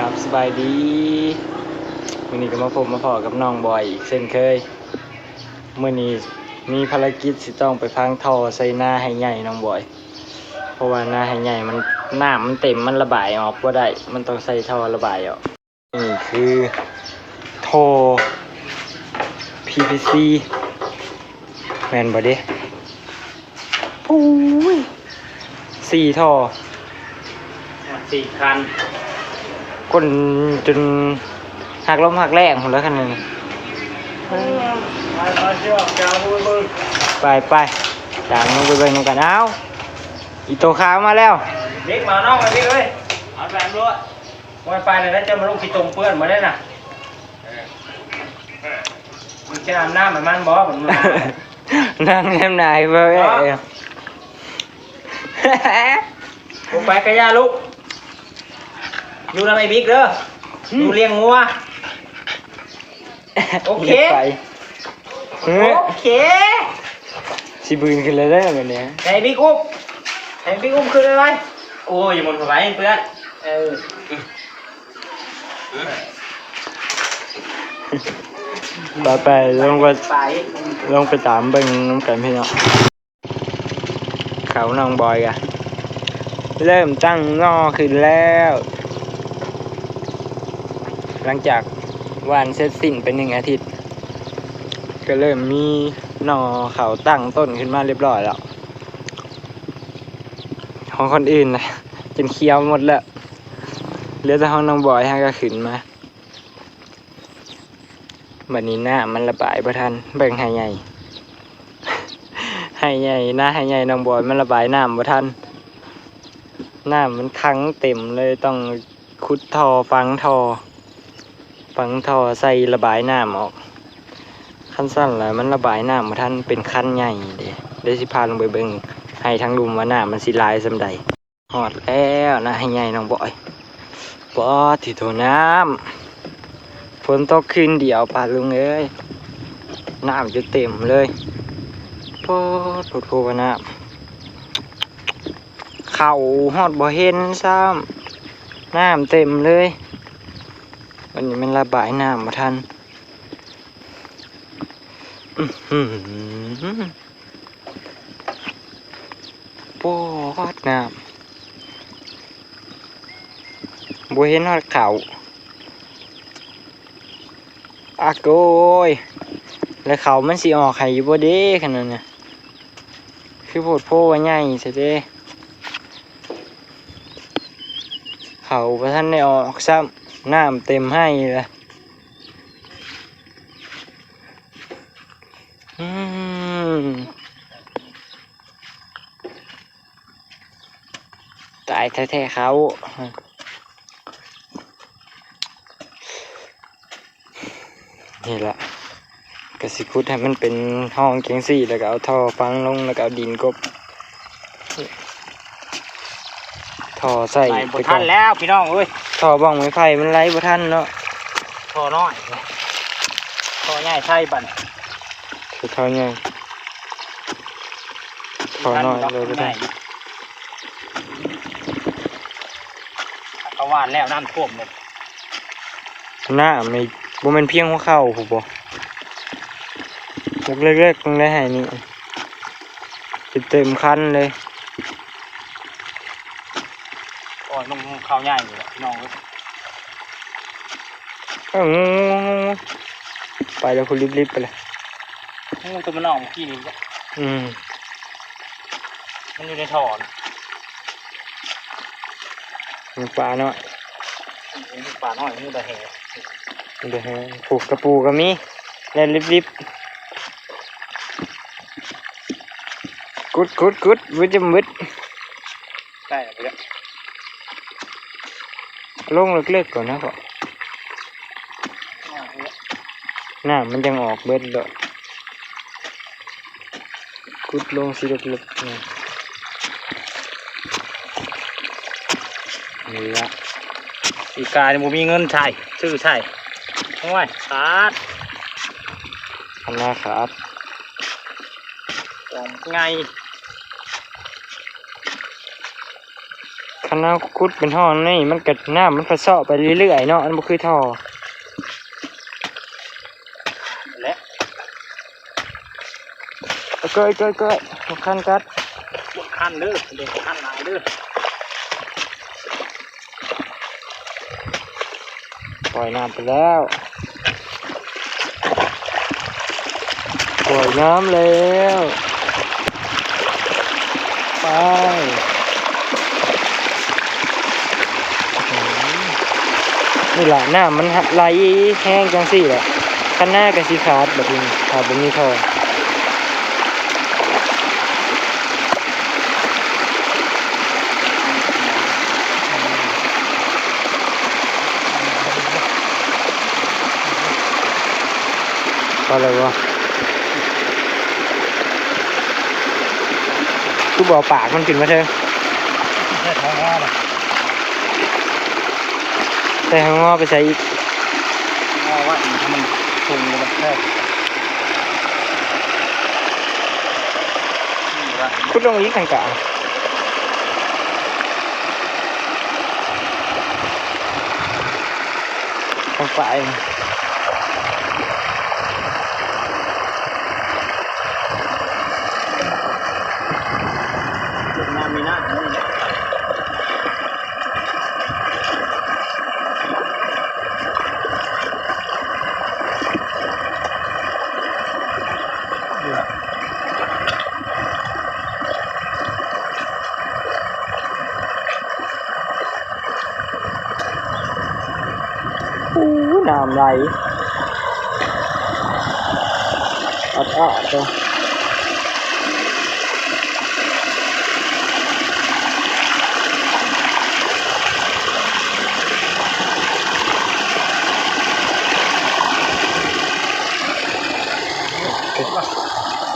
ຄັບ ສະບາຍດີ ມື້ນີ້ກໍມາພົບມາພໍ້ກັບນ້ອງບອຍອີກເຊັ່ນເຄີຍ. ມື້ນີ້ມີພາລະກິດຊິຕ້ອງໄປຝັງທໍ່ໃສ່ນາໄຮ່ໃຫຍ່ນ້ອງບອຍ ເພາະວ່ານາໄຮ່ໃຫຍ່ມັນ ນ້ຳມັນເຕັມ ມັນລະບາຍອອກບໍ່ໄດ້ ມັນຕ້ອງໃສ່ທໍ່ລະບາຍອອກ. ນີ້ຄືທໍ່ ພີພີຊີ ແມ່ນບໍ່ເດ? ໂອ້ຍ ສີ່ທໍ່ ສີ່ຄັນ ກົ້ນຈົນຫັກລົມຫັກແລ້ງພຸ້ນແຫຼະຄັນນີ້. ໄປໆ ຕາມລົງໄປເບິ່ງນຳກັນ. ອ້າວ ອີໂຕຂາວມາແລ້ວ. ເດັກມານ້ອງ ໄປເບິ່ງເອີຍ ເອົາໄປອຳໂລດ. ໂອ້ຍ ໄປແລ້ວ ເຈົ້າມາລົງຂີ້ຕົມເປື້ອນໝົດເດ້ນະ. ມຶງຈະອາບນ້ຳໃຫ້ມັນບໍ່? ນັ່ງແນມໜ້າໃຫ້ເບິ່ງເນາະ. ບໍ່ໄປກະຢ່າລູກ ຢູ່ນຳໄອ້ບິກເດີ ຢູ່ລ້ຽງງົວ. ໂອເຄ ໄປ ໂອເຄ ຊິບືນຂຶ້ນແລ້ວເດີບັດນີ້. ໃຫ້ບິກອຸ້ມ ໃຫ້ບິກອຸ້ມຂຶ້ນໄວໆ. ໂອ້ຍ ຢ່າໝົນຫົວໄວເພື່ອນ. ເອີ ໄປໆ ລົງໄປ ໄປ ລົງໄປຕາມເບິ່ງນຳກັນພີ່ນ້ອງ. ເຂົານ້ອງບອຍກະເລີ່ມຕັ້ງໜໍ່ຂຶ້ນແລ້ວ ຫຼັງຈາກຫວ່ານເສັດສິ້ນໄປໜຶ່ງອາທິດ ກະເລີ່ມມີໜໍ່ເຂົາຕັ້ງຕົ້ນຂຶ້ນມາຮຽບຮ້ອຍແລ້ວ. ຂອງຄົນອື່ນນະຈົນຂຽວໝົດແລ້ວ ເຫຼືອແຕ່ຂອງນ້ອງບອຍຫາກະຂຶ້ນມາ. ບັດນີ້ນ້ຳມັນລະບາຍບໍ່ທັນ ເບິ່ງໄຮ່ໃຫຍ່ ໄຮ່ໃຫຍ່ ນາໄຮ່ໃຫຍ່ນ້ອງບອຍ ມັນລະບາຍນ້ຳບໍ່ທັນ ນ້ຳມັນຂັງເຕັມເລີຍ ຕ້ອງຂຸດທໍ່ ຝັງທໍ່ ຝັງທໍ່ໃສ່ລະບາຍນ້ຳອອກ. ຄັນຊັ້ນລະມັນລະບາຍນ້ຳບໍ່ທັນ ເປັນຄັນໃຫຍ່ເດ. ດຽວຊິພາລົງໄປເບິ່ງໄຮ່ທາງລຸ່ມວ່ານ້ຳມັນຊິຫຼາຍສ່ຳໃດ. ຮອດແລ້ວນາໄຮ່ໃຫຍ່ນ້ອງບອຍ. ປາດຕິໂທ ນ້ຳ ຝົນຕົກຄືນດຽວ ປາລຸງເອີຍ ນ້ຳຈົນເຕັມເລີຍ. ປາດ ໂພດໂພວ່ານ້ຳ ເຂົ້າຮອດບໍ່ເຫັນຊ້ຳ ນ້ຳເຕັມເລີຍ. ອັນນີ້ແມ່ນລະບາຍນ້ຳບໍ່ທັນ. ອື ປອດ ນ້ຳ ບໍ່ເຫັນຮອດເຂົ້າ. ອາໂກຍ ແລ້ວເຂົ້າມັນຊິອອກໃຫ້ຢູ່ບໍ່ເດ ຂະໜາດນັ້ນນະ? ຄືໂພດໂພວ່າໃຫຍ່ແທ້ເດ. ເຂົ້າບໍ່ທັນໄດ້ອອກຊ້ຳ ນ້ຳເຕັມໄຮ່ລະ. ອືມ ຕາຍແທ້ໆ ເຂົາ. ນີ້ລະ ກະຊິຂຸດໃຫ້ມັນເປັນຮ່ອງຈັ່ງຊີ້ ແລ້ວກະເອົາທໍ່ຝັງລົງ ແລ້ວກະເອົາດິນກົບ ທໍ່ໃສ່ໄປກ່ອນ. ບໍ່ທັນແລ້ວພີ່ນ້ອງເອີຍ ທໍ່ບ້ອງໄມ້ໄຜ່ມັນໄຫຼບໍ່ທັນເນາະ. ທໍ່ນ້ອຍ ທໍ່ໃຫຍ່ໃສ່ບັດ ຄືທໍ່ໃຫຍ່ ທໍ່ນ້ອຍເລີຍບໍ່ທັນ. ກະຫວ່ານແລ້ວ ນ້ຳຖ້ວມເລີຍ. ນ້ຳນີ້ບໍ່ແມ່ນພຽງຫົວເຂົ່າພຸ້ນບໍ? ເລິກໆ ເບິ່ງໄດ້ໄຮ່ນີ້ ເຕັມຄັນເລີຍ. ໂອ້ຍ ມັນເຂົ້າໃຫຍ່ຢູ່ແຫຼະພີ່ນ້ອງເອີຍ. ເອີ ງູ ງູ ງູ ໄປແລ້ວພຸ້ນ ລິບໆ ໄປແລ້ວ. ງູໂຕມັນອອກມື້ກີ້ນີ້. ອືມ ມັນຢູ່ໃນທໍ່ນະ. ມັນປານ້ອຍ ປານ້ອຍ ງູດາແຫ ງູດາແຫ. ໂອ້ ກະປູກະມີ ແລ່ນລິບໆ. ກຸດ ກຸດ ກຸດ ວຶດຈະວຶດ. ໄດ້ແລ້ວ ລົງເລິກໆ ກ່ອນນະ ເພາະນ້ຳມັນຈັ່ງອອກເບິດໂລດ. ຂຸດລົງຊິເລິກໆ ນີ້ ນີ້ລະ. ປີກາຍນີ້ບໍ່ມີເງິນໃຊ້ ຊື້ໃຊ້. ໂອ້ຍ ຂາດ ອັນໜ້າຂາດ ຂອງໃຫຍ່. ຄັນເຮົາຂຸດເປັນຮ່ອງນີ້ ມັນກໍ ນ້ຳມັນກໍເຊາະໄປເລື້ອຍໆເນາະ ມັນບໍ່ຄືທໍ່. ແຫຼະ ເກີຍໆໆ ບໍ່ຄັນກັດ ບໍ່ຄັນເດີ ບໍ່ຄັນຫຼາຍເດີ. ປ່ອຍນ້ຳໄປແລ້ວ ປ່ອຍນ້ຳແລ້ວ ໄປ. ນີ້ລະ ນ້ຳມັນໄຫຼແຮງຈັ່ງຊີ້ແຫຼະ ຄັນນາກໍຊິຂາດບາດນີ້ ຖ້າບໍ່ມີທໍ່. ພໍແລ້ວບໍ່? ຄືບໍ່ເອົາປາກມັນຂຶ້ນມາເທີ? ໃສ່ເຂົ້າງໍລະ ໃສ່ເຂົ້າງໍໄປໃສ່ອີກ? ງໍໄວ້ໃຫ້ມັນສູງລະດັບແທ້. ຂຸດລົງອີກທາງກາງ ທາງປາຍ. ໂອ້ ນ້ຳໄຫຼອາດໆ ເນາະ.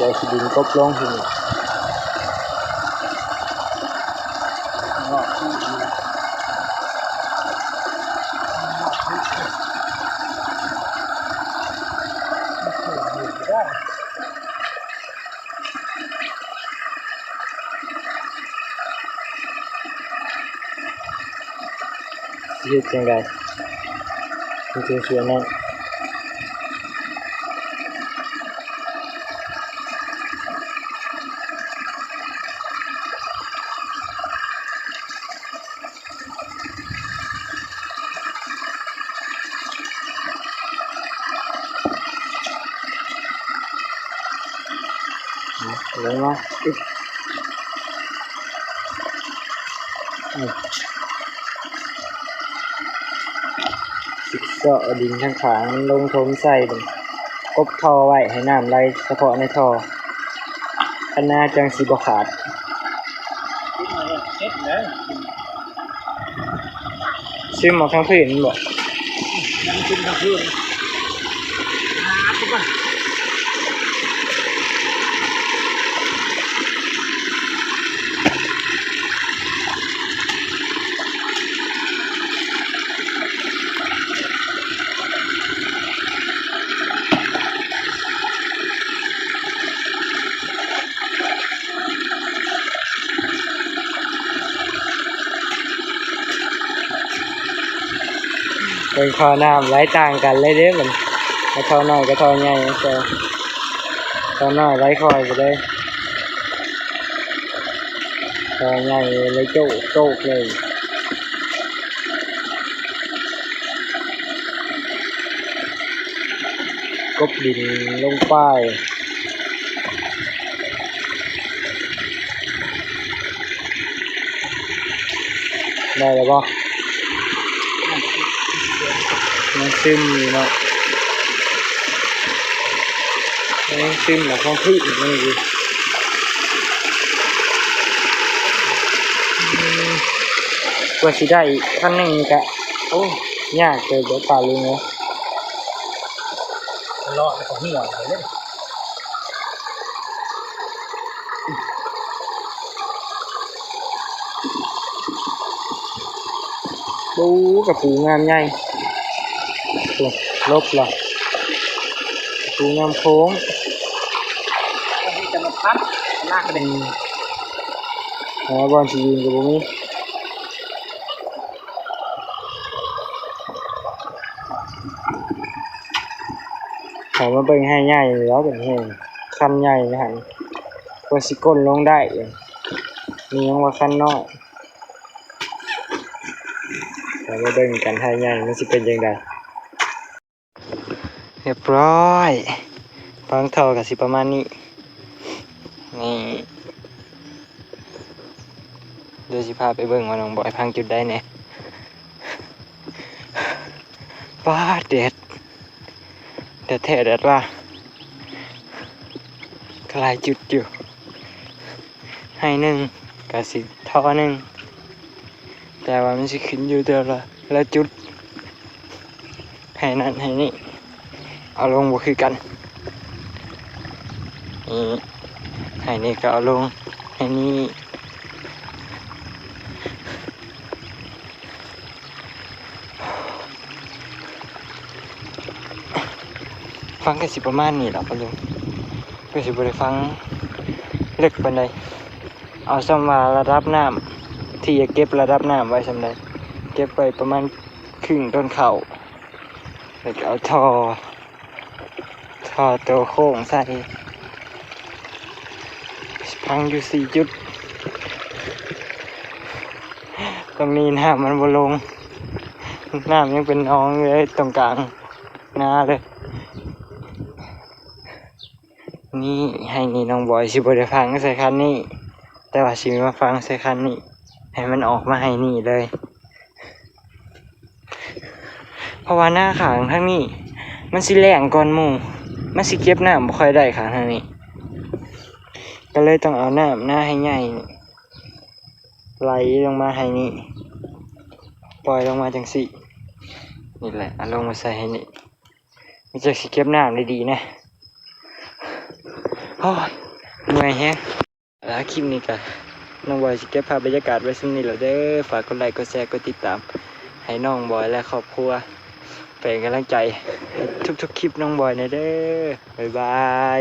ດຽວຊິດຶງກົບລົງ. ຊິເຮັດຈັ່ງໃດ ມັນຈຶ່ງຊ່ວຍນັ້ນ? ລົງມາ ອຶບ ອືມ ຊິກຊໍດິນທາງຂ້າງມັນລົງຖົມໃສ່ ກົບທໍ່ໄວ້ໃຫ້ນ້ຳໄຫຼສະເພາະໃນທໍ່ ຄັນນາຈັ່ງຊິບໍ່ຂາດ. ຊຶມອອກທາງພື້ນແມ່ນບໍ່? ມັນຊຶມທາງພື້ນ. ເບິ່ງທໍ່ນ້ຳໄຫຼຕ່າງກັນເລີຍເດ້ ມັນ ທໍ່ນ້ອຍກັບທໍ່ໃຫຍ່ ທໍ່ນ້ອຍໄຫຼຄ່ອຍໄປເລີຍ ທໍ່ໃຫຍ່ໄຫຼໂຈກໆ ເລີຍ. ກົບດິນລົງໄປ ໄດ້ແລ້ວບໍ່? ຍັງຊຶມຢູ່ເນາະ ຍັງຊຶມຢູ່ ຂອງພືດມັນຢູ່. ອືມ ກວ່າຊິໄດ້ຄັນໜຶ່ງນີ້ກະ ໂອ້ ຍາກເຕີບເດີ ປາລຸງເອີຍ. ເລາະແລ້ວກໍຫົວໄປເລີຍ ໂອ້ ກະປູງາມໃຫຍ່ ໂອ້ ຫຼົບລະ ກະປູງາມໂຄ້ງ ແຕ່ມັນພັນ ໜັກເດ້ ອືມ ຫາບ່ອນຊິຢືນກະບໍ່ມີ. ເຂົ້າມາເບິ່ງໄຮ່ໃຫຍ່ແລ້ວເປັນແຮງ ຄັນໃຫຍ່ຫັ້ນ ກວ່າຊິກົ້ນລົງໄດ້ ມີຫຍັງວ່າຄັນນ້ອຍ. ເຮົາມາເບິ່ງກັນ ໄຮ່ໃຫຍ່ມັນຊິເປັນຈັ່ງໃດ. ຮຽບຮ້ອຍ ຝັງທໍ່ກໍຊິປະມານນີ້ ນີ້ ດຽວຊິພາໄປເບິ່ງວ່ານ້ອງບອຍຝັງຈຸດໃດແດ່. ປາດ ແດດ ແດດແທ້ແດດວ່າ ກໍຫຼາຍຈຸດຢູ່ ໄຮ່ໜຶ່ງກໍຊິທໍ່ໜຶ່ງ ແຕ່ວ່າມັນຊິຂຶ້ນຢູ່ແຕ່ລະ ລະຈຸດ ໄຮ່ນັ້ນໄຮ່ນີ້ເອົາລົງບໍ່ຄືກັນ ນີ້ ໄຮ່ນີ້ກໍເອົາລົງ ໄຮ່ນີ້ ຝັງກໍຊິປະມານນີ້ລະປະລຸງ ກໍຊິບໍ່ໄດ້ຝັງເລິກປານໃດ ເອົາສ່ຳວ່າລະດັບນ້ຳ ທີ່ຈະເກັບລະດັບນ້ຳໄວ້ສ່ຳໃດ ເກັບໄວ້ປະມານ ຄຶ່ງຕົ້ນເຂົ້າ ແລ້ວກໍເອົາທໍ່ ທໍ່ໂຕໂຄ້ງໃສ່ ຝັງຢູ່ສີ່ຈຸດ ຕອນນີ້ນ້ຳມັນບໍ່ລົງ ນ້ຳຍັງເປັນໜອງເລີຍ ຕອງກາງນາເລີຍ. ນີ້ ໄຮ່ນີ້ນ້ອງບອຍຊິບໍ່ໄດ້ຝັງໃສ່ຄັນນີ້ ແຕ່ວ່າຊິມາຝັງໃສ່ຄັນນີ້ ໃຫ້ມັນອອກມາໄຮ່ນີ້ເລີຍ ເພາະວ່ານາຂ້າງທາງນີ້ມັນຊິແລ້ງກ່ອນໝູ່ ມັນຊິເກັບນ້ຳບໍ່ຄ່ອຍໄດ້ຂ້າງທາງນີ້ ກໍເລີຍຕ້ອງເອົານ້ຳນາໄຮ່ໃຫຍ່ນີ້ໄຫຼລົງມາໄຮ່ນີ້ ປ່ອຍລົງມາຈັ່ງຊີ້ ນີ້ແຫຼະ ເອົາລົງມາໃສ່ໄຮ່ນີ້ ມັນຈັກຊິເກັບນ້ຳໄດ້ດີແດ່. ໂອ້ຍ ເມື່ອຍແຮງ. ແລ້ວຄລິບນີ້ກະ ນ້ອງບອຍຊິເກັບພາບບັນຍາກາດໄວ້ສ່ຳນີ້ແຫຼະເດີ. ຝາກກົດໄລ ກົດແຊ ກົດຕິດຕາມ ໃຫ້ນ້ອງບອຍ ແລະ ຄອບຄົວ ເປັນກຳລັງໃຈໃຫ້ທຸກໆຄລິບນ້ອງບອຍແດ່ເດີ. ບາຍບາຍ.